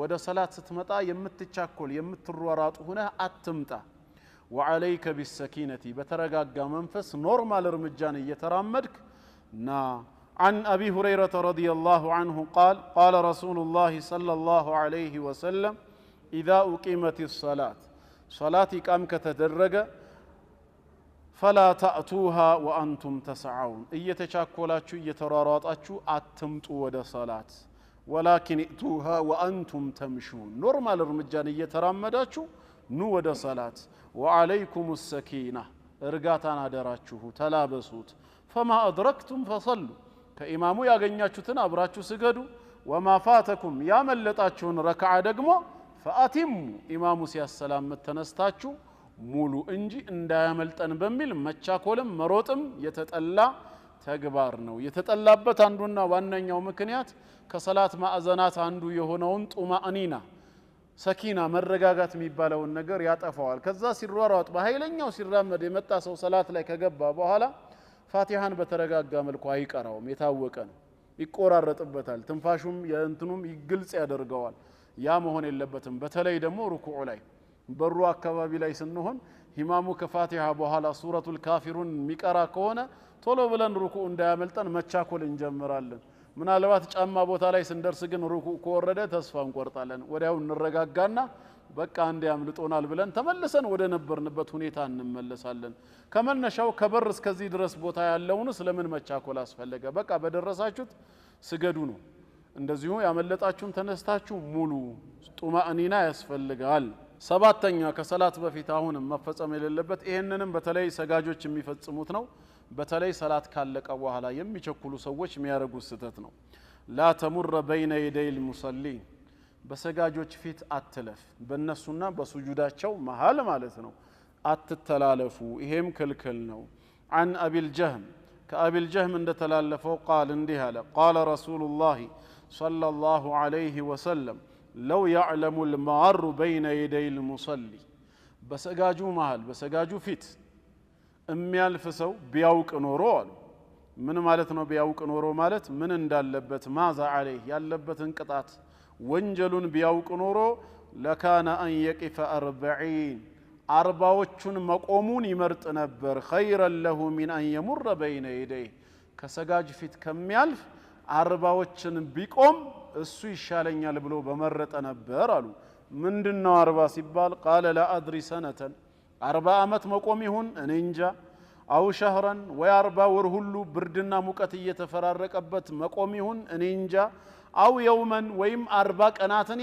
ወደ ሰላት ስትመጣ የምትቻኮል የምትሯሯጥ ሁነህ አትምጣ። وعليك بالسكينة በተረጋጋ መንፈስ normal እርምጃን እየተራመድክ ና። عن أبي هريرة رضي الله عنه قال قال رسول الله صلى الله عليه وسلم إذا أقيمت الصلاة ሰላት ኢቃም ከተደረገ فلا تأتوها وأنتم تسعون እየተቻኮላችሁ እየተሯሯጣችሁ አትምጡ ወደ ሰላት። ولكن ائتوها وأنتم تمشون normal እርምጃን እየተራመዳችሁ ኑ ወደ ሰላት። وعليكم السكينة እርጋታን አደራችሁ ተላበሱት። فما أدركتم فصلوا ከኢማሙ ያገኛችሁትን አብራችሁ ስገዱ። وما فاتكم ያመለጣችሁን ረክዓ ደግሞ فأتموا ኢማሙ ሲያሰላምት ተነስታችሁ ሙሉ እንጂ እንዳያመልጠን በሚል መቻኮልም መሮጥም የተጠላ ተግባር ነው። የተጠላበት አንዱና ዋነኛው ምክንያት ከሰላት ማዕዘናት አንዱ የሆነውን ጡማእኒና ሰኪና መረጋጋት የሚባለውን ነገር ያጠፋዋል። ከዛ ሲሯሯጥ በኃይለኛው ሲራመድ የመጣ ሰው ሰላት ላይ ከገባ በኋላ ፋቲሃን በተረጋጋ መልኩ አይቀራውም። የታወቀ ነው። ይቆራረጥበታል። ትንፋሹም የእንትኑም ግልጽ ያደርገዋል። ያ መሆን የለበትም። በተለይ ደግሞ ሩኩዑ ላይ በሩ አካባቢ ላይ ስንሆን ኢማሙ ከፋቲሃ በኋላ ሱረቱል ካፊሩን የሚቀራ ከሆነ ቶሎ ብለን ሩኩዕ እንዳያመልጠን መቻኮል እንጀምራለን። ምናልባት ጫማ ቦታ ላይ ስንደርስ ግን ሩኩዕ ከወረደ ተስፋ እንቆርጣለን። ወዲያው እንረጋጋና በቃ አንዴ አምልጦናል ብለን ተመልሰን ወደ ነበርንበት ሁኔታ እንመለሳለን። ከመነሻው ከበር እስከዚህ ድረስ ቦታ ያለውንስ ለምን መቻኮል አስፈለገ? በቃ በደረሳችሁት ስገዱ ነው። እንደዚሁ ያመለጣችሁን ተነስታችሁ ሙሉ። ጡማእኒና ያስፈልጋል። ሰባተኛ ከሰላት በፊት አሁንም መፈጸም የሌለበት ይሄንንም በተለይ ሰጋጆች የሚፈጽሙት ነው። በተለይ ሰላት ካለቀ በኋላ የሚቸኩሉ ሰዎች የሚያደርጉት ስህተት ነው። لا تمر بين يدي المصلين በሰጋጆች ፊት አትለፍ፣ በእነሱና በሱጁዳቸው መሃል ማለት ነው። አትተላለፉ፣ ይሄም ክልክል ነው። عن أبي الجهم ከአቢል ጀህም እንደተላለፈው قال እንዲህ አለ፣ قال رسول الله صلى الله عليه وسلم لو يعلم المار بين يدي المصلي በሰጋጁ መሃል በሰጋጁ ፊት የሚያልፍ ሰው ቢያውቅ ኖሮ አሉ። ምን ማለት ነው? ቢያውቅ ኖሮ ማለት ምን እንዳለበት ماذا عليه ያለበትን ቅጣት ወንጀሉን ቢያውቅ ኖሮ لكان أن يقف 40 አርባዎቹን መቆሙን ይመርጥ ነበር። خيرا له من أن يمر بين يديه ከሰጋጅ ፊት ከሚያልፍ አርባዎችን ቢቆም እሱ ይሻለኛል ብሎ በመረጠ ነበር አሉ። ምንድን ነው 40 ሲባል? قال لا أدري سنة 40 ዓመት መቆም ይሁን እኔ እንጃ፣ أو شهرا ወይ 40 ወር ሁሉ ብርድና ሙቀት እየተፈራረቀበት መቆም ይሁን እኔ እንጃ፣ أو يوما ወይም 40 ቀናትን